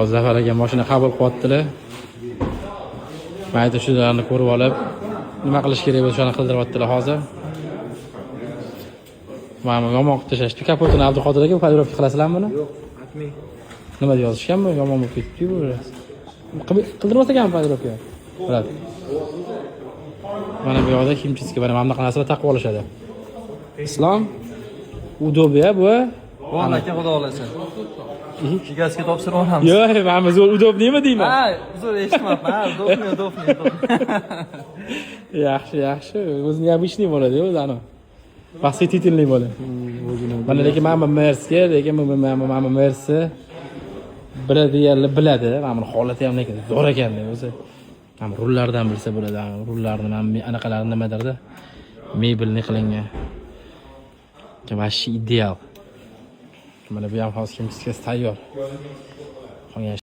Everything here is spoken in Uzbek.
Hozir Zafar aka mashina qabul qilyaptilar. Mayda shularni ko'rib olib, nima qilish kerak bo'lsa, shuni qildiryaptilar hozir. Mana bu yomon qilib tashlashdi. Kapotini, Abduqodir aka, полировка qilasizlarmi buni? Yo'q, atmang. Nima deb yozishganmi? Yomon bo'lib ketdi-yu bu. Qildirmas ekanmi полировка? Bo'ladi. Mana bu yoqda химчистка, mana bunaqa narsalar taqib olishadi. Islom удобия bu. Bo'ldi aka, xudo xohlasa. Egasiga topshirib olamiz. Yo'q, mana bu zo'r, удобный mi deyman. Ha, uzr, eshitmabman. Ha, удобный, удобный, удобный. Yaxshi, yaxshi. O'zi необычный bo'ladi o'zi anavi. Восхитительный bo'ladi. Mana lekin mana bu Mersga, lekin bu mana bu Mersi biladiganlar biladi. Mana buni holati ham lekin zo'r ekan o'zi. Mana bu rullardan bilsa bo'ladi. Mana bu rullarni, mana bu anaqalari nimadirda mebelni qilingan. Вообще ideal. Mana bu ham hozir химчистка si tayyor. Qolgan